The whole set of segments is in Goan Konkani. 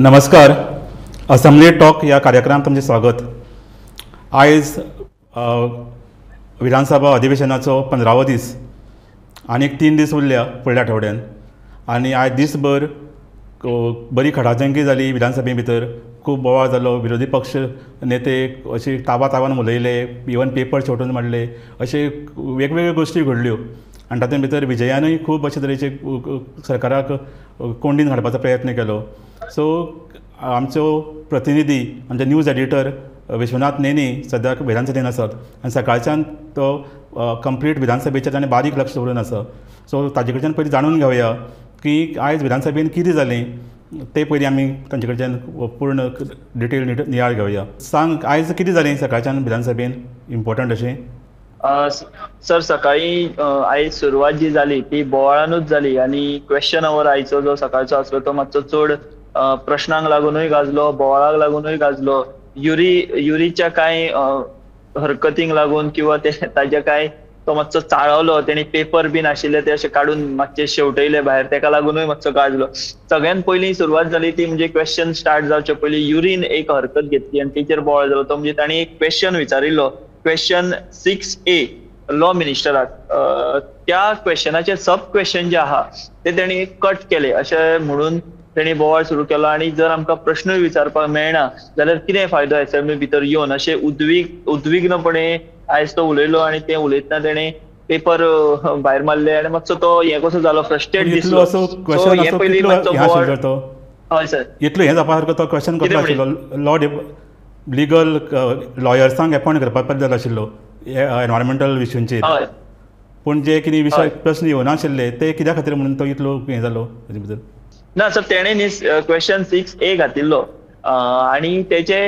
नमस्कार, असेंब्ली टॉक ह्या कार्यक्रमात तुमचें स्वागत. आयज विधानसभा अधिवेशनाचो 15वो दीस, आनीक 3 दीस उरल्या फुडल्या आठवड्यान. आनी आयज दीसभर बरी खडाजंगी जाली विधानसभे भितर, खूब बोवाळ जालो. विरोधी पक्ष नेते अशे तावा तावान उलयले, इवन पेपर शेवटून मारले, अशे वेगवेगळ्यो गोश्टी घडल्यो. आनी तातूंत भितर विजयानूय खूब अशे तरेचे सरकाराक कोंडीन हाडपाचो प्रयत्न केलो. सो आमचो प्रतिनिधी, आमचे न्यूज एडिटर विश्वनाथ नेने सद्याक विधानसभेन आसात आनी सकाळच्यान तो कंप्लीट विधानसभेचेर ताणें बारीक लक्ष दवरून आसा. सो ताजे कडच्यान पयलीं जाणून घेवया की आयज विधानसभेन कितें जालें तें पयलीं आमी तांचे कडच्यान पूर्ण डिटेल नियाळ घेवया. सांग, आयज कितें जालें सकाळच्यान विधानसभेन इम्पोर्टंट अशें? सर, सकाळी आयज सुरवात जी जाली ती बोवाळानूच जाली आनी क्वेश्चन our आयचो जो सकाळचो आसलो तो मातसो चड प्रश्नांक लागूनय गाजलो, बोवाळाक लागूनय गाजलो. युरीच्या कांय हरकतींक लागून किंवा ते ताज्या कांय तो मातसो चाळवलो, तेणी पेपर बीन आशिल्ले ते अशे काडून मातशे शेवटयले भायर, तेका लागूनय मातसो गाजलो. सगळ्यात पयलीं सुरवात जाली ती म्हणजे क्वेश्चन स्टार्ट जावचे पयलीं युरीन एक हरकत घेतली आनी तेचेर बोवाळ जालो. तो म्हणजे ताणी एक क्वेश्चन विचारिल्लो, क्वेश्चन 6A law मिनिस्टराक. त्या क्वेश्चनाचे सब क्वेश्चन जे आहा ते तेणी कट केले अशें म्हणून तेणी बोवाळ सुरू केलो. आनी जर आमकां प्रश्नूय विचारपाक मेळना जाल्यार कितें फायदो असेंब्ली भितर येवन अशें उद्विग्नपणे आयज तो उलयलो. आनी ते उलयतना तेणे पेपर भायर मारले आनी मातसो तो हें कसो जालो, फ्रस्ट्रेट दिसलो. सो हें पयलीं मातसो बोवाळ. हय सर, इतलो हें जावपा सारको तो क्वेश्चन कसलो आशिल्लो? लॉ लिगल लॉयर्सांक एपॉयंट करपाक जाय आशिल्लो एनवायरमेंटल इश्यूंचेर, पूण जे कितें विशय प्रश्न येवनाशिल्ले ते कित्या खातीर म्हणून तो इतलो हें जालो ताजे भितर? ना सर, तेणे न्ही क्वेश्चन 6A घातिल्लो आनी तेजे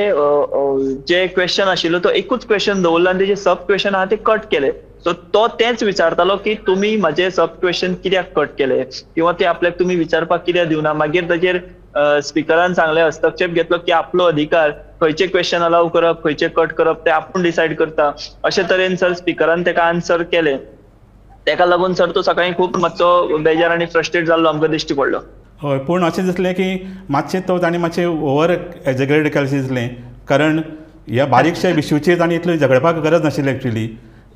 जे क्वेश्चन आशिल्लो तो एकूच क्वेश्चन दवरलो आनी तेजे सब क्वेश्चन आहा ते कट केले. सो तो तेंच विचारतालो की तुमी म्हजे सब क्वेश्चन कित्याक कट केले किंवा ते आपल्याक तुमी विचारपाक कित्याक दिवना. मागीर ताजेर स्पिकरान सांगले, हस्तक्षेप घेतलो की आपलो अधिकार, खंयचे क्वेश्चन अलाव करप खंयचे कट करप ते आपूण डिसायड करता. अशे तरेन सर स्पिकरान तेका आन्सर केले. तेका लागून सर तो सकाळी खूब मातसो बेजार आनी फ्रस्ट्रेट जाल्लो आमकां दिश्टी पडलो. हय, पूण अशें दिसलें की मातशें तो ताणें मातशें ओवर एजेग्रेट केलें अशें दिसलें, कारण ह्या बारीकश्या इश्यूचेर ताणें इतलें झगडपाक गरज नाशिल्ली एक्चुली.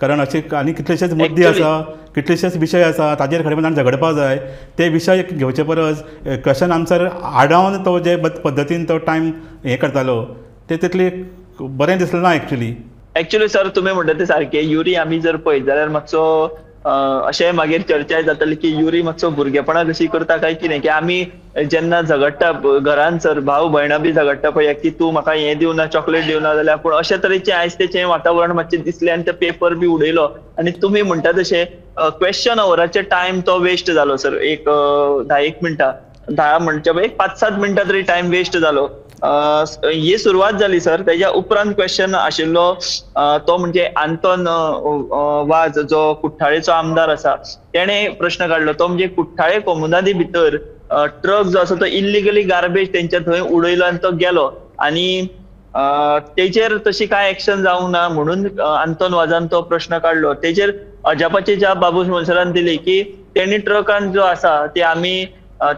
कारण अशे आनी कितलेशेच मुद्दे आसा, कितलेशेच विशय आसा ताजेर खरें म्हणल्यार झगडपाक जाय. ते विशय घेवचे परस क्वेश्चन आन्सर आडावन तो जे पद्दतीन तो टायम हें करतालो ते तितलें बरें दिसलें ना एक्चुली. एक्चुली सर, तुमी म्हणटा तें सारकें. युरी आमी जर पळयत जाल्यार मातसो अशें मागीर चर्चा जाताली की युरी मातसो भुरगेपणां कशी करता काय कितें, की आमी जेन्ना झगडटा घरान सर, भाव भयणां बी झगडटा पळय की तूं म्हाका हें दिवना, चॉकलेट दिवना जाल्यार, पूण अशे तरेचें आयज तेचें वातावरण मातशें दिसलें आनी ते पेपर बी उडयलो. आनी तुमी म्हणटा तशें क्वेश्चन अवराचे टायम तो वेस्ट जालो सर. एक 10 मिनटां, 10 म्हणचे एक 5-7 मिनटां तरी टायम वेस्ट जालो. ही सुरवात जाली सर. तेज्या उपरांत क्वेश्चन आशिल्लो तो म्हणजे आंतोन वाज जो कुठ्ठाळेचो आमदार आसा तेणे प्रश्न काडलो. तो म्हणजे कुठ्ठाळे कोमुनादी भितर ट्रक जो आसा तो इल्लिगली गार्बेज तेंच्या थंय उडयलो आनी तो गेलो आनी तेचेर तशी कांय एक्शन जावंक ना म्हणून आंतोन वाजान तो प्रश्न काडलो. तेचेर अजापाची जाप बाबूश मोन्सेरान दिली की तेणी ट्रकान जो आसा ते आमी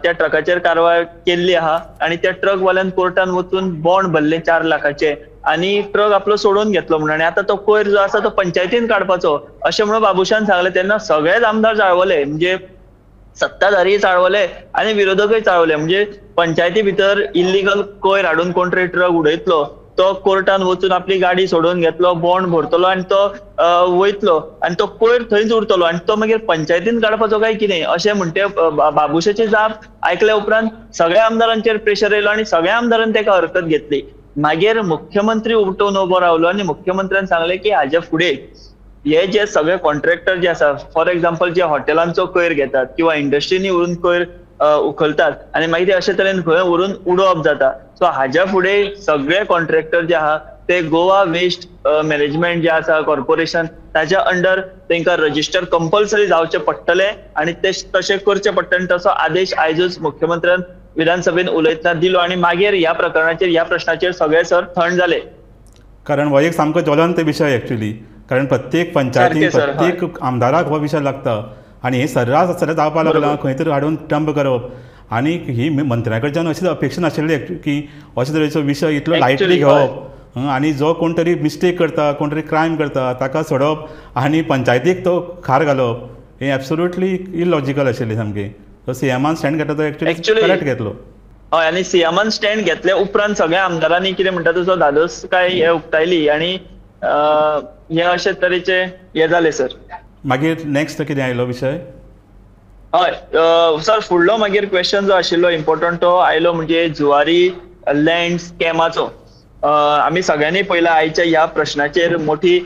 त्या ट्रकाचेर कारवाय केल्ली आहा आनी त्या ट्रक वाल्यान कोर्टान वचून बॉन्ड भरले 4 लाखाचे आनी ट्रक आपलो सोडून घेतलो म्हणून, आनी आतां तो कोयर जो आसा तो पंचायतीन काडपाचो अशें म्हणून बाबूशान सांगलें. तेन्ना सगळेच आमदार चाळवले, म्हणजे सत्ताधारी चाळवले आनी विरोधकय चाळवले. म्हणजे पंचायती भितर इल्लिगल कोयर हाडून कोण तरी ट्रक उडयतलो, तो कोर्टान वचून आपली गाडी सोडून घेतलो, बॉन्ड भरतलो आनी तो वयतलो आनी तो कोयर थंयच उरतलो आनी तो मागीर पंचायतीन काडपाचो काय कितें अशें म्हणटे बाबूशाची जाप आयकल्या उपरांत सगळ्या आमदारांचेर प्रेशर येयलो आनी सगळ्या आमदारान तेका हरकत घेतली. मागीर मुख्यमंत्री उठून उबो रावलो आनी मुख्यमंत्र्यान सांगलें की हाज्या फुडें हे जे सगळे कॉन्ट्रॅक्टर जे आसा, फॉर एग्जाम्पल जे हॉटेलांचो कोयर घेतात किंवा इंडस्ट्रीनी व्हरून कोयर उखलतात आनी मागीर ते अशे तरेन खंय व्हरून उडोवप जाता, सो हाज्या फुडें सगळे कॉन्ट्रॅक्टर जे आहा ते गोवा वेस्ट मॅनेजमेंट जे आसा कॉर्पोरेशन ताच्या अंडर तांकां रजिस्टर कंपल्सरी जावचें पडटलें आनी ते तशें करचें पडटलें. तसो आदेश आयजूच मुख्यमंत्र्यान विधानसभेन उलयतना दिलो आनी मागीर ह्या प्रकरणाचेर, ह्या प्रश्नाचेर सगळे सर थंड जाले. कारण हो एक सामको ज्वलंत विशय एक्चुली, कारण प्रत्येक पंचायतीन प्रत्येक आमदाराक हो विशय लागता आनी हे सर्रास सर्रास जावपाक लागला. खंय तरी हाडून डंप करप आनी ही मंत्र्या कडच्यान अशीच अपेक्षा नाशिल्ली की अशे तरेचो विशय इतलो लायटली घेवप आनी जो कोण तरी मिस्टेक करता, कोण तरी क्रायम करता ताका सोडप आनी पंचायतीक तो खार घालप हें एब्सोल्युटली इलॉजिकल आशिल्लें सामकें. सो सीएमान स्टँड घेतलो तो एक्चुअली करेक्ट घेतलो. हय, आनी सीएमान स्टँड घेतल्या उपरांत सगळ्या आमदारांनी कितें म्हणटा तसो धादोस काय हे उक्तायली आनी हे अशे तरेचे हे जाले सर. मागीर नेक्स्ट कितें आयलो विशय? हय सर, फुडलो मागीर क्वेश्चन जो आशिल्लो इम्पोर्टंट तो आयलो म्हणजे जुवारी लँड स्कॅमाचो. आमी सगळ्यांनी पयला आयच्या ह्या प्रश्नाचेर मोठी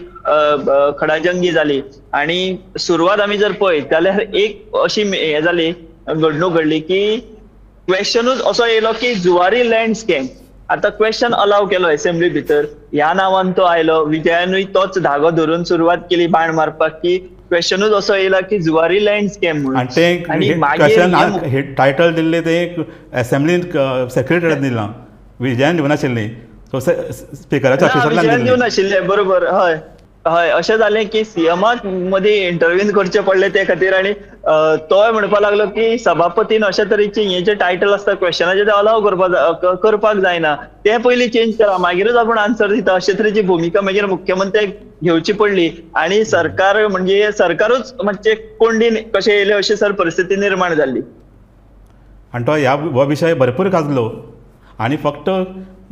खडाजंगी जाली आनी सुरवात आमी जर पळयत जाल्यार एक अशी हे जाली घडणूक घडली की क्वेश्चनूच असो येयलो की जुवारी लँड स्कॅम. आतां क्वेश्चन अलाव केलो एसेंब्ली भितर, ह्या नांवान तो आयलो, विजयानूय तोच धागो धरून सुरवात केली बाण मारपाक की क्वेश्चनूच असो येयला की जुवारी लँड स्कॅम म्हणून. आनी ते टायटल दिल्लें ते एसेंब्लीन सेक्रेटरीन दिलां, विजयान दिवनाशिल्लें, स्पिकराच्या ऑफिसांतल्यान दिवनाशिल्लें. बरोबर, हय हय. अशें जालें की सीएमाक मदीं इंटरव्हीन करचें पडलें ते खातीर आनी तोय म्हणपाक लागलो की सभापतीन अशे तरेचें हें जें टायटल आसता क्वेश्चनाचें तें अलाव करपाक जायना, तें पयलीं चेंज करा मागीरूच आपूण आन्सर दिता, अशे तरेची भुमिका मागीर मुख्यमंत्र्याक घेवची पडली आनी सरकार म्हणजे सरकारूच मातशें कोंडीन कशें येयलें अशी सर परिस्थिती निर्माण जाल्ली. आनी तो ह्या हो विशय भरपूर गाजलो आनी फक्त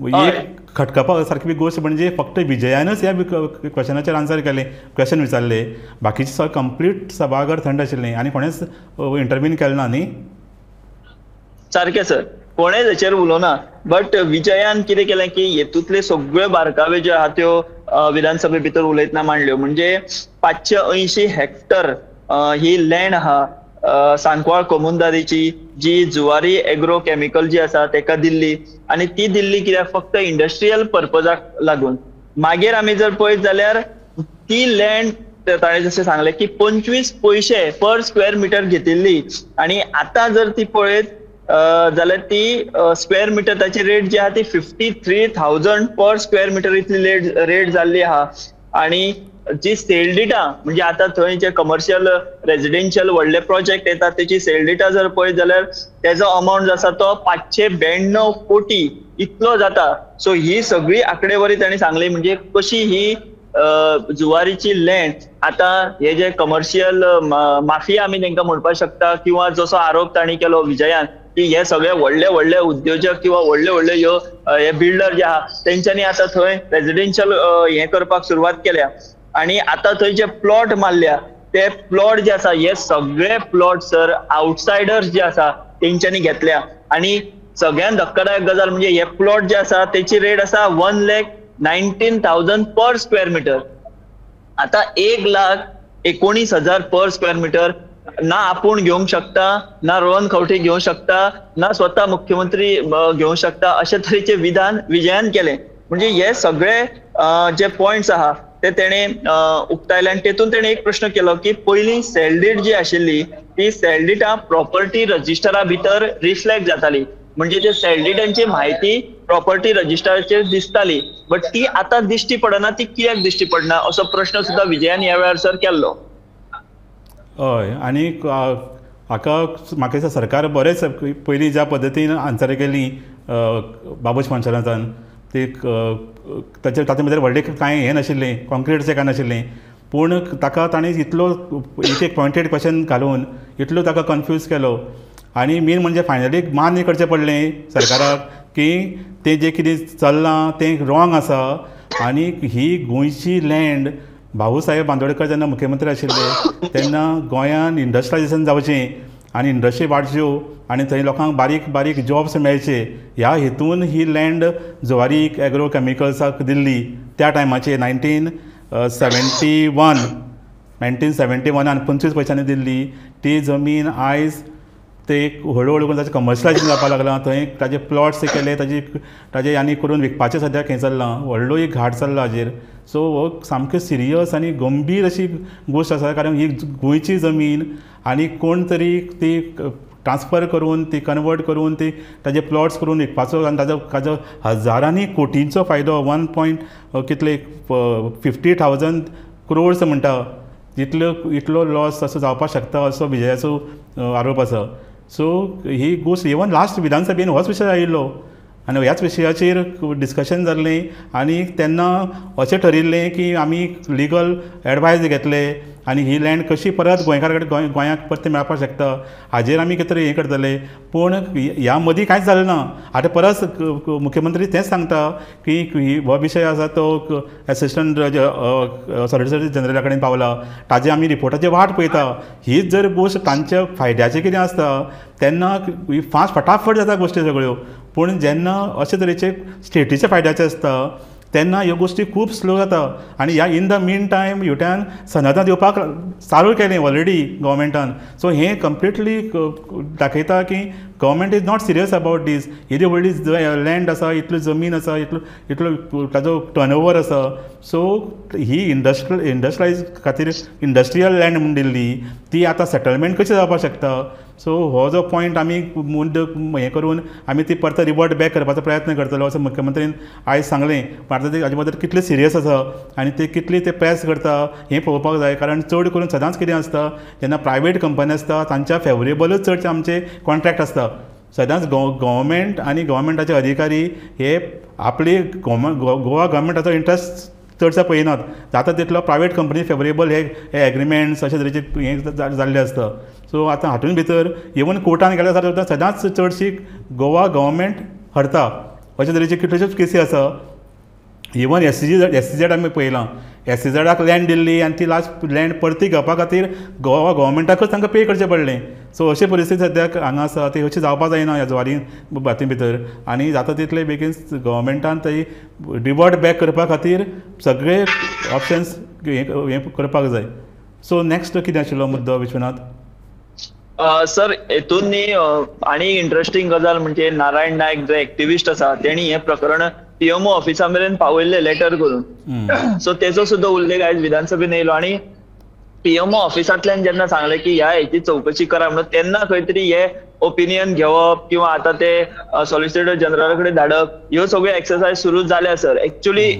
एक खटकपा सारकी गोश्ट म्हणजे फक्त विजयानच ह्या क्वेश्चनाचेर आन्सर केलें, क्वेश्चन विचारले, बाकीचे सगळें कंप्लीट सभाघर थंड आशिल्लें आनी कोणेच इंटरवीन केलें ना न्ही. सारकें सर, कोणेच हेचेर उलोवना. बट विजयान कितें केलें की हेतूंतले सगळे बारकावे ज्यो आहा त्यो विधानसभे भितर उलयतना मांडल्यो. म्हणजे 580 हेक्टर ही लँड आहा सांकवाळ कोमुनदारीची, जी जुवारी एग्रो केमिकल जी आसा तेका दिल्ली आनी ती दिल्ली कित्याक फक्त इंडस्ट्रियल पर्पजाक लागून. मागीर आमी जर पळयत जाल्यार ती लँड ताणें जशें सांगलें की 25 पयशे पर स्क्वेअर मिटर घेतिल्ली आनी आतां जर ती पळयत जाल्यार ती स्क्वेअर मिटर ताची रेट जी आहा ती 53,000 पर स्क्वेअर मिटर इतली रेट जाल्ली आहा. आनी जी सेल डेटा म्हणजे आतां थंय जे कमर्शियल रेजिडेन्शियल व्हडले प्रोजेक्ट येतात तेची सेल डेटा जर पळयत जाल्यार तेजो अमाउंट जो आसा तो 592 कोटी इतलो जाता. सो ही सगळी आंकडेवारी तांणी सांगली म्हणजे कशी ही जुवारीची लँड आतां हे जे कमर्शियल माफिया आमी तांकां म्हणपाक शकता किंवा जसो आरोप तांणी केलो विजयान की हे सगळे व्हडले व्हडले उद्योजक किंवा व्हडले व्हडले ह्यो हे बिल्डर जे आहा तेंच्यांनी आतां थंय रेजिडेन्शियल हे करपाक सुरवात केल्या आनी आतां थंय जे प्लॉट मारल्या ते प्लॉट जे आसा हे सगळे प्लॉट सर आउटसायडर्स जे आसा तेंच्यांनी घेतल्या. आनी सगळ्यान धक्कादायक गजाल म्हणजे हे प्लॉट जे आसा तेची रेट आसा 1,19,000 पर स्क्वेअर मिटर. आतां 1,19,000 पर स्क्वेअर मिटर ना आपूण घेवंक शकता, ना रोहन खंवटे घेवंक शकता, ना स्वता मुख्यमंत्री घेवंक शकता, अशे तरेचें विधान विजयान केलें. म्हणजे हे सगळे जे पॉयंट्स आहा ते तेणे उक्तायले आनी तेतून तेणे एक प्रश्न केलो की पयलीं सेल डीड जी आशिल्ली ती सेल डिटा प्रॉपर्टी रजिस्टरा भितर रिफ्लेक्ट जाताली, म्हणजे ते सेल डिटांची म्हायती प्रॉपर्टी रजिस्टराचेर दिसताली, बट ती आतां दिश्टी पडना, ती कित्याक दिश्टी पडना असो प्रश्न सुद्दां विजयान ह्या वेळार सर केल्लो. हय, आनी हाका म्हाका दिसता सरकार बरेंच पयलीं ज्या पद्दतीन आन्सर केली बाबूश मोन्सेरातान ती ताचेर तातूंत भितर व्हडलें कांय हें नाशिल्लें, कॉन्क्रिटचें कांय नाशिल्लें, पूण ताका ताणें इतलो एक एक पॉयंटेड क्वेश्चन घालून इतलो ताका कन्फ्यूज केलो आनी मेन म्हणजे फायनली मान्य करचें पडलें सरकाराक की तें जें कितें चल्लां तें रॉंग आसा. आनी ही गोंयची लँड भाऊसाहेब बांदोडकर जेन्ना मुख्यमंत्री आशिल्ले तेन्ना गोंयान इंडस्ट्रियलायजेशन जावचें आनी इंडस्ट्री वाडच्यो आनी थंय लोकांक बारीक बारीक जॉब्स मेळचे ह्या हेतून ही लँड जुवारी एग्रो केमिकल्साक दिल्ली त्या टायमाचेर 1971 25 पयशांनी दिल्ली ती जमीन आयज ते हळू हळू करून ताचें कमर्शलायजेशन जावपाक लागलां. थंय ताजे प्लॉट्स केले ताजे ताजे आनी करून विकपाचें सद्याक हें चल्लां, व्हडलो एक घाट चल्ला हाजेर. सो हो सामकें सिरियस आनी गंभीर अशी गोश्ट आसा, कारण ही गोंयची जमीन आनी कोण तरी ती ट्रान्सफर करून ती कन्वर्ट करून ती ताजे प्लॉट्स करून विकपाचो आनी ताजो ताजो हजारांनी कोटींचो फायदो 1 पॉयंट कितले 50,000 क्रोर्स म्हणटा, इतलो इतलो लॉस असो जावपाक शकता असो विजयाचो आरोप आसा. सो ही गोश्ट इवन लास्ट विधानसभेन होच विशय आयिल्लो आनी ह्याच विशयाचेर डिस्कशन जाल्लें आनी तेन्ना अशें ठरिल्लें की आमी लिगल एडवायज घेतले आनी ही लँड कशी परत गोंयकारा कडेन गोंयाक परती मेळपाक शकता हाजेर आमी कितें तरी हें करतले. पूण ह्या मदीं कांयच जालें ना. आतां परत मुख्यमंत्री तेंच सांगता की हो विशय आसा तो एसिस्टंट सॉलिसिटर जनरला कडेन पावला, ताजे आमी रिपोर्टाची वाट पळयता. हीच जर गोश्ट तांच्या फायद्याचें कितें आसता तेन्ना फास्ट फटाफट जाता गोश्टी सगळ्यो, पूण जेन्ना अशे तरेचे स्टेटीच्या फायद्याचे आसता तेन्ना ह्यो गोश्टी खूब स्लो जाता. आनी ह्या इन the mean time ह्युट्यान सनदां दिवपाक चालू केलें ऑलरेडी गव्हर्मेंटान. सो हें कंप्लिटली दाखयता की government is not serious about this. येदी व्हडली लँड आसा, इतली जमीन आसा, इतलो इतलो ताजो टर्नओवर आसा. सो ही इंडस्ट्रियलायज खातीर इंडस्ट्रियल लँड म्हूण दिल्ली ती आतां सेटलमेंट कशी जावपाक शकता. सो हो जो पॉयंट आमी मुद्दो हें करून आमी ती परत रिवर्ट बॅक करपाचो प्रयत्न करतलो असो मुख्यमंत्रीन आयज सांगलें. पूण आतां ते हाजे बद्दल कितले सिरियस आसा आनी ते कितले ते प्रेस करता हें पळोवपाक जाय. कारण चड करून सदांच कितें आसता जेन्ना प्रायवेट कंपनी आसता तांच्या फेवरेबलूच चडशे आमचे कॉन्ट्रॅक्ट आसता. सदांच गव्हर्मेंट आनी गव्हर्मेंटाचे अधिकारी हे आपली गोवा गव्हर्मेंटाचो इंट्रस्ट चडसो पळयनात, जाता तितलो प्रायवेट कंपनी फेवरेबल हे एग्रीमेंट्स अशे तरेचे हें जाल्लें आसता. सो आतां हातूंत भितर इवन कोर्टान गेल्यार जाल्यार सदांच चडशी गोवा गव्हर्मेंट हरता अशे तरेचे कितल्योश्योच केसी आसा. इवन एससीझेड आमी पळयलां, एससीझेडाक लँड दिल्ली आनी ती लास्ट लँड परती घेवपा खातीर गोवा गव्हर्मेंटाकूच तांकां पे करचें पडलें. सो अशी परिस्थिती सद्याक हांगा आसा, ती अशी जावपाक जायना ह्या जुवारी बाती भितर. आनी जाता तितले बेगीन गव्हर्मेंटान थंय रिवर्ट बॅक करपा खातीर सगळे ऑप्शन्स हें करपाक जाय. सो नॅक्स्ट कितें आशिल्लो मुद्दो विश्वनाथ? सर हेतून न्ही आनी इंट्रस्टींग गजाल म्हणजे नारायण नायक जे एक्टिविस्ट आसा तेणी हें प्रकरण पीएमओ ऑफिसा मेरेन पावयल्ले लेटर करून. सो तेचो सुद्दां उल्लेख आयज विधानसभेन येयलो आनी पीएमओ ऑफिसांतल्यान जेन्ना सांगलें की ह्या हेची चवकशी करा म्हणून तेन्ना खंय तरी हे ओपिनियन घेवप किंवा आतां ते सॉलिसिटर जनरला कडेन धाडप ह्यो सगळ्यो एक्सरसायज सुरू जाल्या सर. एक्चुअली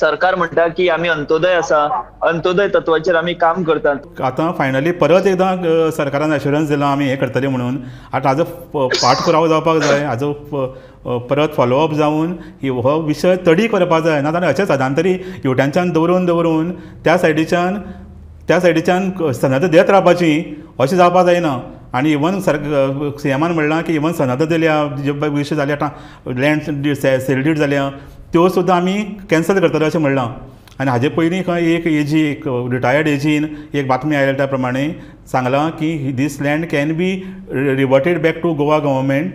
सरकार म्हणटा की आमी अंत्योदय आसा, अंत्योदय तत्वाचेर आमी काम करतात. आतां फायनली परत एकदां सरकारान एश्योरन्स दिलां आमी हें करतले म्हणून. आतां हाजो पाठपुरावो जावपाक जाय, हाजो परत फॉलोअप जावन हो विशय तडीक व्हरपाक जाय. ना जाल्यार अशें सदां तरी युट्यांच्यान दवरून दवरून त्या सायडीच्यान सनद दियत रावपाची अशें जावपाक जायना. आनी इवन सीएमान म्हणलां की इवन सनद दिल्या, जे विशय जाल्या लँड सेल did जाल्या त्यो सुद्दां आमी कॅन्सल करतले अशें म्हणलां. आनी हाजे पयलीं खंय एक एजी, एक रिटायर्ड एजीन एक बातमी आयल्या त्या प्रमाणे सांगलां की this land can be reverted back to Goa government,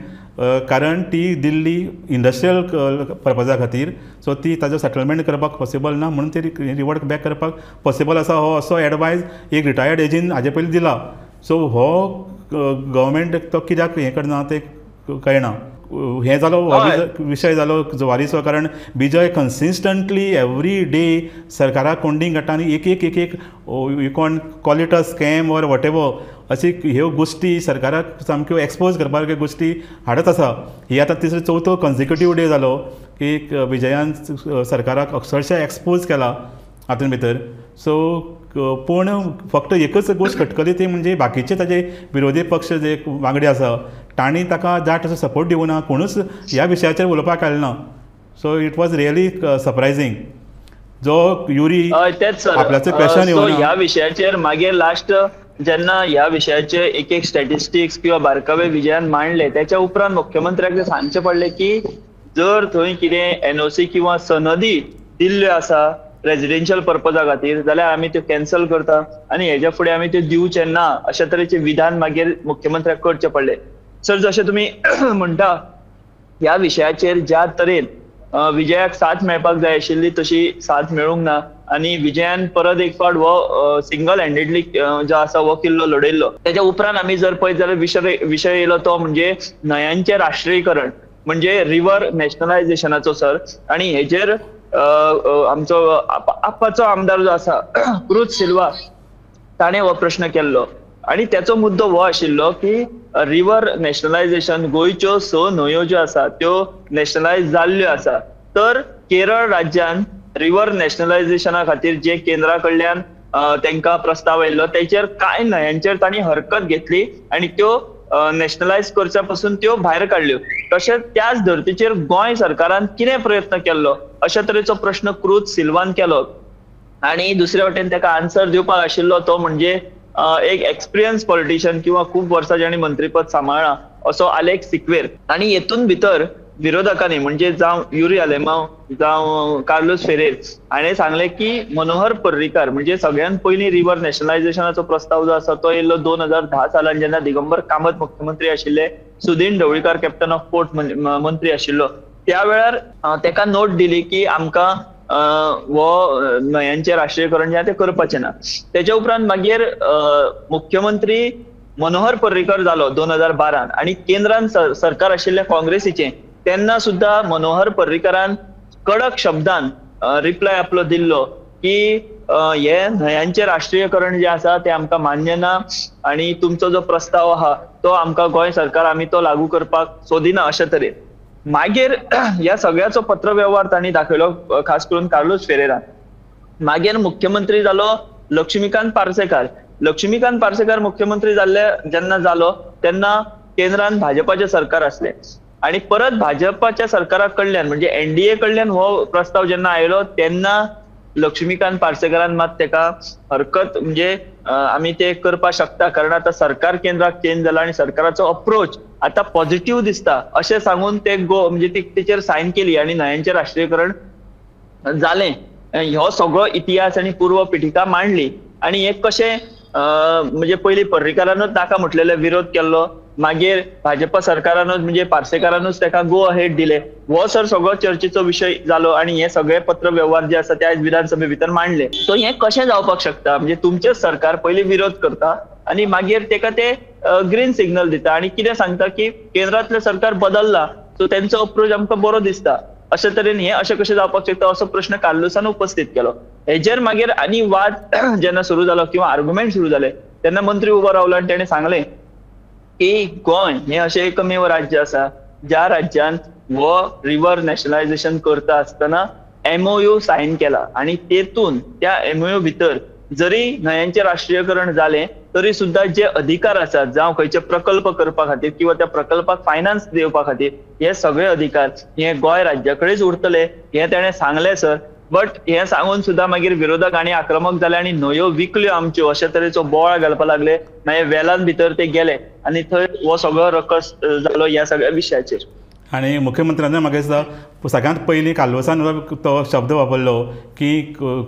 कारण ती दिल्ली इंडस्ट्रियल पर्पजा खातीर. सो ती ताजो सेटलमेंट करपाक पॉसिबल ना म्हणून ती रिवर्ट बॅक करपाक पॉसिबल आसा हो असो एडवायज एक रिटायर्ड एजीन हाजे पयलीं दिला. सो हो गव्हर्मेंट तो कित्याक हें करना तें कळना. हें जालो विशय जालो जुवारीचो. कारण विजय कन्सिस्टंटली एवरी डे सरकाराक कोंडींग काडटा आनी एक एक एक एक you can call it a scam or whatever अशी ह्यो गोश्टी सरकाराक सामक्यो एक्सपोज करपा सारक्यो गोश्टी हाडत आसा. ही आतां तिसरो चवथो कन्सिक्युटीव डे जालो की विजयान सरकाराक अक्षरशा एक्सपोज केला हातूंत भितर. सो पूण फक्त एकच गोश्ट खटकली ती म्हणजे बाकीचे ताजे विरोधी पक्ष जे वांगडी आसा तांणी ताका जाय तसो सपोर्ट दिवना, कोणूच ह्या विशयाचेर उलोवपाक आयलो ना. So it was really surprising जो युरी आपल्याचो क्वेश्चन येवना ह्या विशयाचेर. मागीर लास्ट जेन्ना ह्या विशयाचे एक एक स्टॅटिस्टिक्स किंवा बारकावे विजयान मांडले त्याच्या उपरांत मुख्यमंत्र्याक सांगचें पडलें की जर थंय कितें एनओसी किंवा सनदी दिल्ल्यो आसा रेजिडेन्शियल पर्पजा खातीर जाल्यार आमी त्यो कॅन्सल करता आनी हेज्या फुडें आमी त्यो दिवचे ना अशा तरेचें विधान मागीर मुख्यमंत्र्याक करचें पडलें. सर जशें तुमी म्हणटा ह्या विशयाचेर ज्या तरेन विजयाक साथ मेळपाक जाय आशिल्ली तशी साथ मेळूंक ना आनी विजयान परत एक फावट हो सिंगल हँडेडली जो आसा हो किल्लो लढयल्लो. तेच्या उपरांत आमी जर पळयत जाल्यार विशय येयलो तो म्हणजे न्हंयांचें राष्ट्रीयकरण म्हणजे रिवर नॅशनलायझेशनाचो सर. आनी हेजेर आमचो आप्पाचो आमदार जो आसा क्रूज सिल्वा ताणें हो प्रश्न केल्लो आनी त्याचो मुद्दो हो आशिल्लो की रिवर नॅशनलायझेशन गोंयच्यो 6 न्हंयो ज्यो आसा त्यो नॅशनलायज जाल्ल्यो आसा तर केरळ राज्यान रिवर नॅशनलायझेशना खातीर जे केंद्रा कडल्यान तांकां प्रस्ताव आयिल्लो तेचेर कांय न्हंयांचेर तांणी हरकत घेतली आनी त्यो नॅशनलायज करच्या पासून त्यो भायर काडल्यो. तशेंच त्याच धर्तीचेर गोंय सरकारान कितें प्रयत्न केल्लो अशा तरेचो प्रश्न क्रूज सिल्वान केलो. आनी दुसरे वटेन ताका आन्सर दिवपाक आशिल्लो तो म्हणजे एक एक्सपिरियन्स पॉलिटिशियन किंवा खूब वर्सां जांणी मंत्रीपद सांबाळ्ळां असो आलेक्स सिक्वेर. आनी हेतून भितर विरोधकांनी म्हणजे जावं युरी आलेमांव जावं कार्लोस फेरेर हाणें सांगलें की मनोहर पर्रीकार म्हणजे सगळ्यात पयलीं रिवर नॅशनलायझेशनाचो प्रस्ताव जो आसा तो येयल्लो 2010 सालान जेन्ना दिगंबर कामत मुख्यमंत्री आशिल्ले, Sudin Dhavalikar captain of port मंत्री आशिल्लो. त्या वेळार तेका नोट दिली की आमकां हो न्हंयांचें राष्ट्रीयकरण जें आसा तें करपाचें ना. तेच्या उपरांत मागीर मुख्यमंत्री मनोहर पर्रीकर जालो 2012 आनी केंद्रान सरकार आशिल्लें काँग्रेसीचें, तेन्ना सुद्दां मनोहर पर्रीकरान कडक शब्दान रिप्लाय आपलो दिल्लो की हे न्हंयांचें राष्ट्रीयकरण जें आसा तें आमकां मान्य ना आनी तुमचो जो प्रस्ताव आहा तो आमकां गोंय सरकार आमी तो लागू करपाक सोदिना अशे तरेन. मागीर ह्या सगळ्याचो पत्रवेव्हार तांणी दाखयलो, खास करून कार्लोस फेरेरान. मागीर मुख्यमंत्री जालो लक्ष्मीकांत पार्सेकार. लक्ष्मीकांत पार्सेकार मुख्यमंत्री जाल्ले जेन्ना जालो तेन्ना केंद्रान भाजपाचें सरकार आसलें आनी परत भाजपाच्या सरकारा कडल्यान म्हणजे एनडीए कडल्यान हो प्रस्ताव जेन्ना आयलो तेन्ना लक्ष्मीकांत पार्सेकारान मात तेका हरकत म्हणजे आमी ते करपाक शकता कारण आतां सरकार केंद्राक चेंज जाला आनी सरकाराचो अप्रोच आतां पॉझिटिव्ह दिसता अशें सांगून ते गो म्हणजे तेचेर सायन केली आनी न्हंयांचें राष्ट्रीयकरण जालें. हो सगळो इतिहास आनी पूर्व पिठिका मांडली आनी हे कशें म्हणजे पयलीं पर्रीकारानूच नाका म्हटलेले विरोध केल्लो, मागीर भाजपा सरकारानूच म्हणजे पार्सेकारानूच ताका गो अहेड दिले, हो सर सगळो चर्चेचो विशय जालो आनी हे सगळे पत्र व्यवहार जे आसा ते आयज विधानसभे भितर मांडले. सो हें कशें जावपाक शकता म्हणजे तुमचें सरकार पयलीं विरोध करता आनी मागीर तेका ते ग्रीन सिग्नल दिता आनी कितें सांगता की केंद्रांतलें सरकार बदल्लां सो तेंचो अप्रोच आमकां बरो दिसता अशे तरेन हें अशें कशें जावपाक शकता असो प्रश्न कार्लोसान उपस्थीत केलो. हेजेर मागीर आनी वाद जेन्ना सुरू जालो किंवा आर्ग्युमेंट सुरू जाले तेन्ना मंत्री उबो रावलो आनी तेणें सांगलें की गोंय हें अशें एकमेव राज्य आसा ज्या राज्यान हो रिवर नॅशनलायझेशन करता आसतना एमओयू सायन केला आनी तेतून त्या एमओयू भितर जरी न्हंयांचें राष्ट्रीयकरण जालें तरी सुद्दां जे अधिकार आसात जावं खंयचे प्रकल्प करपा खातीर किंवा त्या प्रकल्पाक फायनान्स दिवपा खातीर हे सगळे अधिकार हे गोंय राज्या कडेच उरतले हें तेणें सांगलें सर. बट हें सांगून सुद्दां मागीर विरोधक आनी आक्रमक जाले आनी न्हंयो विकल्यो आमच्यो अशे तरेचो बोवाळ घालपाक लागले. मागीर वेलान भितर ते गेले आनी थंय हो सगळो रकस जालो ह्या सगळ्या विशयाचेर. आनी मुख्यमंत्र्यान म्हाका दिसता सगळ्यांत पयलीं कार्लोसान तो शब्द वापरलो की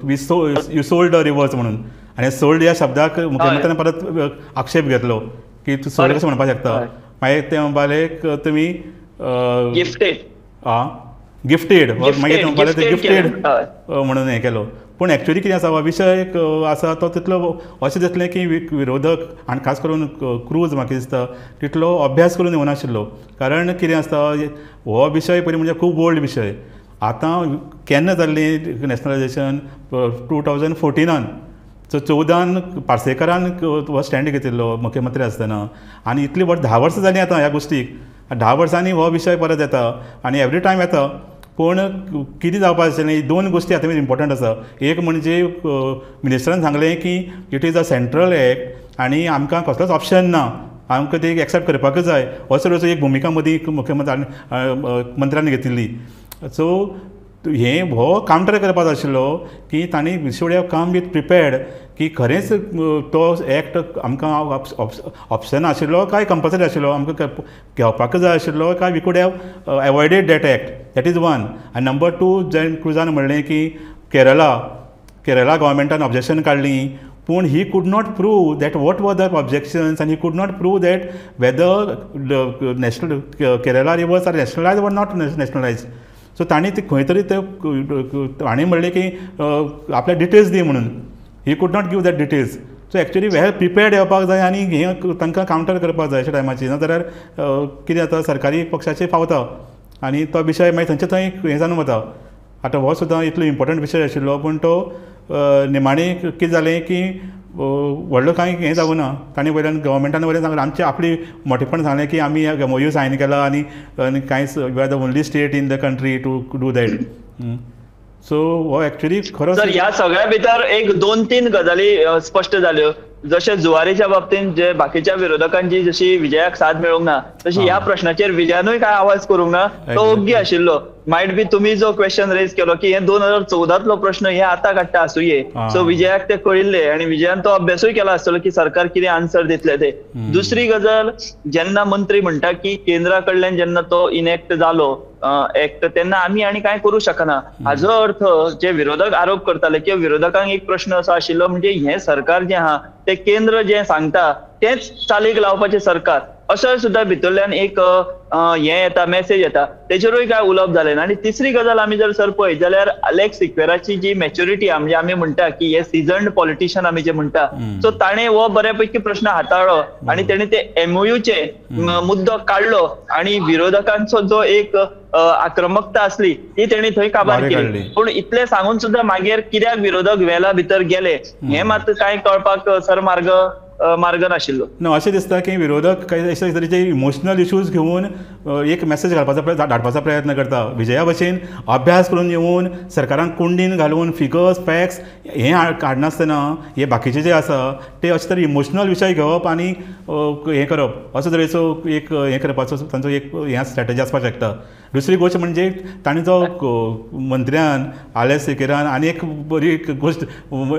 we you sold the rivers म्हणून, आनी सोल्ड ह्या शब्दाक मुख्यमंत्र्यान परत आक्षेप घेतलो की तूं सोल्ड कशें म्हणपाक शकता. मागीर ते म्हणपाले तुमी गिफ्टेड, आं गिफ्टेड, मागीर ते म्हणपाले गिफ्टेड म्हणून हें केलो. पूण एक्चुअली कितें आसा हो विशय आसा तो तितलो अशें दिसलें की विरोधक आनी खास करून क्रूज म्हाका दिसता तितलो अभ्यास करून येवनाशिल्लो. कारण कितें आसता हो विशय पयलीं म्हणजे खूब ओल्ड विशय. आतां केन्ना जाल्लें नॅशनलायझेशन 2014 सो 14 पार्सेकारान हो स्टँड घेतिल्लो मुख्यमंत्री आसतना आनी इतली वर्स 10 वर्सां जालीं आतां ह्या गोश्टीक. 10 वर्सांनी हो विशय परत येता आनी एवरी टायम येता. पूण कितें जावपाक आशिल्लें दोन गोश्टी आतां इम्पोर्टंट आसा. एक म्हणजे मिनिस्टरान सांगलें की it is a central act आनी आमकां कसलोच ऑप्शन ना, आमकां ते एक्सेप्ट करपाकच जाय असो तरेचो एक भुमिका मदीं मुख्यमंत्री मंत्र्यान घेतिल्ली. सो हें हो कावंटर करपाचो आशिल्लो की तांणी we should have come with prepared की खरेंच तो एक्ट आमकां ऑप्शन आशिल्लो काय कंपल्सरी आशिल्लो, आमकां घेवपाक जाय आशिल्लो काय we could have avoided that act, that is one. आनी नंबर टू जें क्रुजान म्हणलें की केरला गव्हर्मेंटान ऑब्जेक्शन काडलीं, पूण he could not prove that what were the objections and he could not prove that whether national Kerala rivers are nationalise or not nationalise. So तांणी ते खंय तरी ते तांणी म्हणलें की आपल्या डिटेल्स दी म्हणून, he could not give that details. So actually well prepared येवपाक जाय आनी हें तांकां कावंटर करपाक जाय अशा टायमाचेर, ना जाल्यार कितें जाता सरकारी पक्षाचेर पावता आनी तो विशय मागीर थंयचे थंय हें जावन वता. आतां हो सुद्दां इतलो इम्पोर्टंट विशय आशिल्लो पूण तो निमाणें कितें जालें की व्हडलो कांय हें जावं ना. तांणी वयल्यान गव्हर्मेंटान वयल्यान सांगलें आमचें आपली मोठेपण सांगलें की आमी एमओयू सायन केला आनी आनी कांयच we are the only state in the country to do that. So हो एक्चुअली खरो सर ह्या सगळ्या भितर एक 2-3 गजाली स्पश्ट जाल्यो. जशे जुवारीच्या बाबतींत जे बाकीच्या विरोधकांची जशी विजयाक साथ मेळूंक ना तशी ह्या प्रश्नाचेर विजयानूय काय आवाज करूंक ना, तो ओग्गी आशिल्लो. मायट बी तुमी जो क्वेश्चन रेज केलो की हे 2014तलो प्रश्न हे आतां काडटा आसुये, सो विजयाक ते कळिल्ले आनी विजयान तो अभ्यासूय केला आसतलो की सरकार कितें आन्सर दितले ते. दुसरी गजाल, जेन्ना मंत्री म्हणटा की केंद्रा कडल्यान जेन्ना तो इनएक्ट जालो एक्ट तेन्ना आमी आनी कांय करूं शकना, हाजो अर्थ जे विरोधक आरोप करताले किंवा विरोधकांक एक प्रश्न असो आशिल्लो म्हणजे हें सरकार जें आहा तें केंद्र जें सांगता तेंच चालीक लावपाचें सरकार, असो सुद्दां भितरल्यान एक हें येता, मेसेज येता, तेचेरूय कांय उलोवप जालें ना. आनी तिसरी गजाल आमी जर सर पळयत जाल्यार अलेक्स सिक्वेराची जी मॅच्युरिटी, म्हणजे आमी म्हणटा की हे सिजन्ड पॉलिटिशियन आमी जे म्हणटा, सो ताणें हो बऱ्यापैकी प्रश्न हाताळ्ळो आनी तेणें ते एमओयूचे मुद्दो काडलो आनी विरोधकांचो जो एक आक्रमकता आसली ती तेणी थंय काबार केली. पूण इतलें सांगून सुद्दां मागीर कित्याक विरोधक वेला भितर गेले हें मात कांय कळपाक सर मार्ग नाशिल्लो. ना, अशें दिसता की विरोधक काही अशे तरेचे इमोशनल इश्यूज घेवन एक मेसेज घालपाचो धाडपाचो प्रयत्न करता. विजया भशेन अभ्यास करून येवन सरकारान कोंडीन घालून फिगर्स फॅक्ट्स हें काडनासतना हे बाकीचे जे आसा ते अशे तरेन इमोशनल विशय घेवप आनी हें करप, असो तरेचो एक हें करपाचो तांचो एक हें स्ट्रॅटजी आसपाक शकता. दुसरी गोश्ट म्हणजे तांणी जो मंत्र्यान आलेक्स सिकेरान आनी एक बरी गोश्ट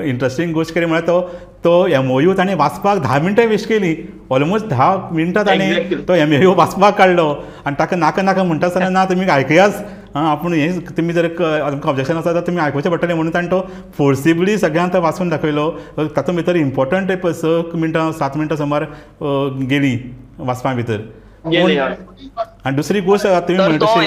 इंट्रस्टींग गोश्ट केली म्हळ्यार तो एमओयू ताणें वाचपाक 10 मिनटां वेस्ट केली, ऑलमोस्ट 10 मिनटां ताणें तो एमओयू वाचपाक काडलो आनी ताका नाका नाका म्हणटा आसतना ना तुमी आयकयाच, आपूण हें तुमी जर तुमकां ऑब्जेक्शन आसा जाल्यार तुमी आयकुचें पडटलें म्हणून ताणें तो फोर्सिबली सगळ्यांक तो वाचून दाखयलो. तातूंत भितर इम्पोर्टंट 6 मिनटां 7 मिनटां सुमार गेलीं वाचपा भितर. आनी दुसरी गोश्ट तो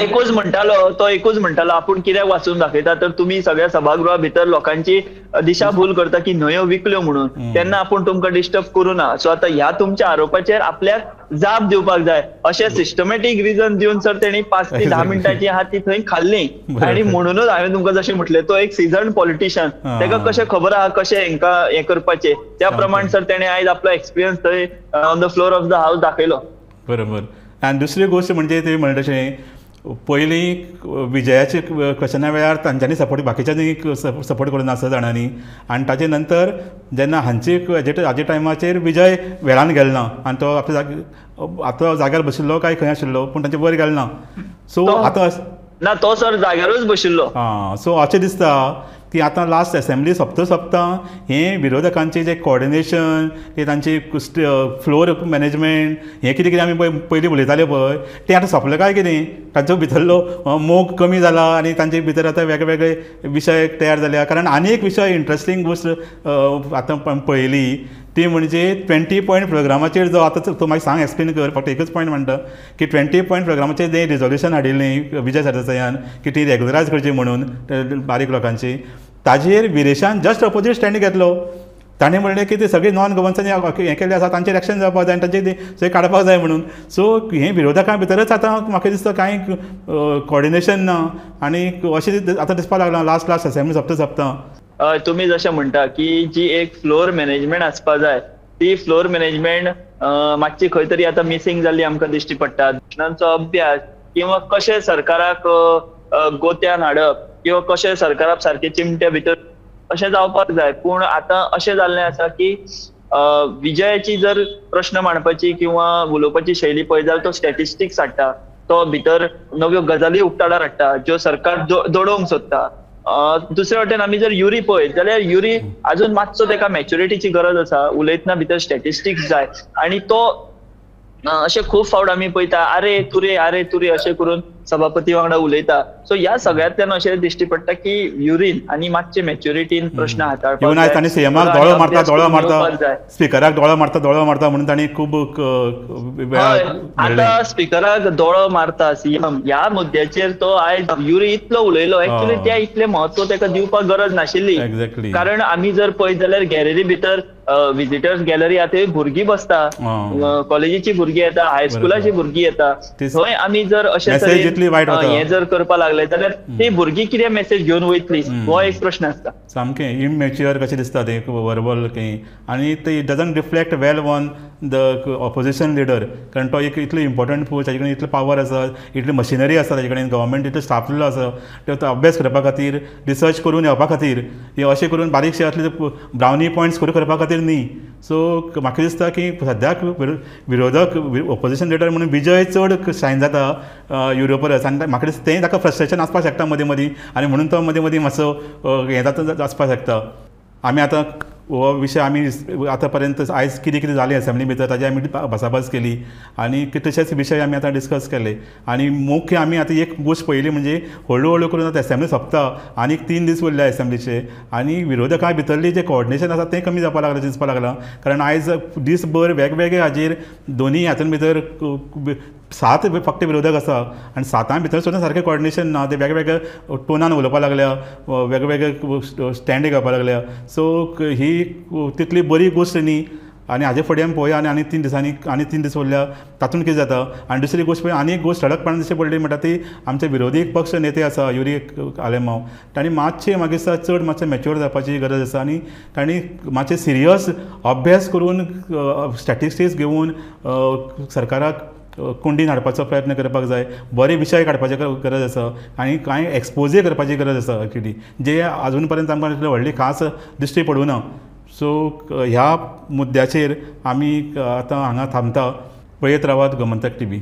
एकूच म्हणटालो आपूण कित्याक वाचून दाखयता तर तुमी सगळ्या सभागृहा भितर लोकांची दिशाभूल करता की न्हंयो विकल्यो म्हणून, तेन्ना आपूण तुमकां डिस्टर्ब करूं ना. सो आतां ह्या तुमच्या आरोपाचेर आपल्याक जाप दिवपाक जाय अशें सिस्टमॅटीक रिजन दिवन सर तेणी 5 ते 10 मिनटांची आहा ती थंय खाल्ली. आनी म्हणूनच हांवें तुमकां जशें म्हटलें तो एक सिजन पॉलिटिशियन, ताका कशें खबर आहा कशें हेंकां हें करपाचें, त्या प्रमाण सर तेणें आयज आपलो एक्सपिरियन्स थंय on the floor of the house दाखयलो. बरोबर. आनी दुसरी गोश्ट म्हणजे तुवें म्हणलें तशें पयलीं विजयाचे क्वेश्चना वेळार तांच्यांनी सपोर्ट बाकीच्यांनी सपोर्ट करूं नासलो जाणांनी, आनी ताजे नंतर जेन्ना हांची हाजे टायमाचेर विजय वेळान गेलो ना आनी तो आपल्या आतां जाग्यार बशिल्लो काय खंय आशिल्लो पूण तांचे वयर गेलो ना. सो आतां ना तो सर जाग्यारूच बशिल्लो. आं, सो अशें दिसता की आतां लास्ट एसेंब्ली सोंपता सोंपता हें विरोधकांचें जें कोऑर्डिनेशन, ते तांची फ्लोर मॅनेजमेंट हें कितें कितें आमी पळय पयलीं उलयताले पळय तें आतां सोंपलें काय कितें, तांचो भितरलो मोग कमी जाला आनी तांचे भितर आतां वेगळे वेगळे विशय तयार जाल्या. कारण आनी एक विशय इंट्रस्टींग गोश्ट आतां पळयली ती म्हणजे 20 पॉयंट प्रोग्रामाचेर जो आतां तूं मागीर सांग एक्सप्लेन कर, फक्त एकूच पॉयंट म्हणटा की 20 पॉयंट प्रोग्रामाचेर जें रिजोल्युशन हाडिल्लें विजय सरदेसायान की ती रेगुलरायज करची म्हणून बारीक लोकांची, ताजेर विरेशान जस्ट अपोजीट स्टँड घेतलो. ताणें म्हणलें की ते सगळे नॉन गोवन्सांनी हें केल्लें आसा तांचेर एक्शन जावपाक जाय आनी तांचे सगळें काडपाक जाय म्हणून. सो हें विरोधकां भितरच आतां म्हाका दिसता कांय कोऑर्डिनेशन ना आनी अशें आतां दिसपाक लागलां लास्ट लास्ट असेंब्ली सोंपता सोंपता. तुमी जशें म्हणटा की जी एक फ्लोर मॅनेजमेंट आसपा जाय ती फ्लोर मॅनेजमेंट मातशी खंय तरी आतां मिसींग जाल्ली आमकां दिश्टी पडटा. प्रश्नांचो अभ्यास किंवा कशें सरकाराक गोत्यान हाडप किंवा कशें सरकाराक सारकें चिमट्या भितर अशें जावपाक जाय. पूण आतां अशें जाल्लें आसा की विजयाची जर प्रश्न मांडपाची किंवा उलोवपाची शैली पळयत जाल्यार तो स्टॅटिस्टिक्स हाडटा, तो भितर नव्यो गजाली उक्ताडार हाडटा ज्यो सरकार दडोवंक सोदता. दुसरे वटेन आमी जर युरी पळयत जाल्यार युरी अजून मातसो ताका मॅच्युरिटीची गरज आसा, उलयतना भितर स्टॅटिस्टिक्स जाय आनी तो अशें खूब फावट आमी पळयता अरे तुरे अरे तुरे अशें करून सभापती वांगडा उलयता. सो ह्या सगळ्यांतल्यान अशें दिश्टी पडटा की युरीन आनी मातशे मॅच्युरिटीन प्रश्न हाताळपाक जाय. तांणी सीएमाक दोळो मारता दोळो मारता, स्पिकराक दोळो मारता दोळो मारता म्हणून तांणी खूब आतां स्पिकराक दोळो मारता सीएम ह्या मुद्द्याचेर तो आयज युरी इतलो उलयलो. एक्चुअली त्या इतलें म्हत्व ताका दिवपाक गरज नाशिल्ली, कारण आमी जर पळयत जाल्यार गॅलरी भितर विजिटर्स गॅलरी आतां भुरगीं बसता, कॉलेजीची भुरगीं येता, हायस्कुलाची भुरगीं येता, थंय आमी जर अशे तरेन इतली वायट वता. हें जर करपा लागले जाल्यार ती भुरगीं कितें मेसेज घेवन वयतली हो एक प्रश्न आसता. सामकें इमॅच्युअर कशें दिसता तें वर्बल खंय आनी ते doesn't reflect well on the opposition leader, कारण तो एक इतलो इम्पॉर्टंट पोस्ट, ताजे कडेन इतलो पावर आसा, इतली मशिनरी आसा ताजे कडेन, गव्हर्मेंट इतलो स्टाफ आसा, तो अभ्यास करपा खातीर, रिसर्च करून येवपा खातीर, हे अशें करून बारीकशे असले ब्रावनी पॉयंट्स स्कोर करपा खातीर न्ही. सो म्हाका दिसता की सद्याक विरोधक ऑपोजिशन लिडर म्हणून विजय चड शायन जाता युरो परस, आनी म्हाका दिसता तें ताका फ्रस्ट्रेशन आसपाक शकता मदीं मदीं, आनी म्हणून तो मदीं मदीं मातसो हें जाता आसपाक शकता. आमी आतां हो विशय आमी आतां पर्यंत आयज कितें कितें जालें असेंब्ली भितर ताजी आमी भासाभास केली आनी कितलेशेच विशय आमी आतां डिस्कस केले. आनी मुख्य आमी आतां एक गोश्ट पळयली म्हणजे हळू हळू करून आतां असेंब्ली सोंपता, आनीक 3 दीस उरले असेंब्लीचे, आनी विरोधकां भितरली जें कोऑर्डिनेशन आसा तें कमी जावपाक लागलां दिसपाक लागलां, कारण आयज दीसभर वेगवेगळे हाजेर दोनी हातून भितर 7 फक्त विरोधक आसा आनी 7 भितर सुद्दां सारकें कोऑर्डिनेशन ना, ते वेगवेगळे टोनान उलोवपाक लागल्या, वेगवेगळे स्टँड घेवपाक लागल्या. सो ही तितली बरी गोश्ट न्ही, आनी हाजे फुडें आमी पळोवया आनी आनी 3 दिसांनी आनी 3 दीस उरल्या तातूंत कितें जाता. आनी दुसरी गोश्ट पळय, आनी एक गोश्ट ठळकपणान दिश्टी पडली म्हणटा ती आमचे विरोधी पक्ष नेते आसा युरी आलेमांव, तांणी मातशें म्हाका दिसता चड मातशें मॅच्युअर जावपाची गरज आसा, आनी तांणी मातशें सिरियस अभ्यास करून स्टॅटिस्टिक्स घेवन सरकाराक कोंडीन हाडपाचो प्रयत्न करपाक जाय, बरे विशय काडपाची गरज आसा आनी कांय एक्सपोजय करपाची गरज आसा एक्चुली, जे आजून पर्यंत आमकां इतली व्हडली खास दिश्टी पडूं ना. सो ह्या मुद्द्याचेर आमी आतां हांगा थांबता. पळयत रावात गोमंतक टीव्ही.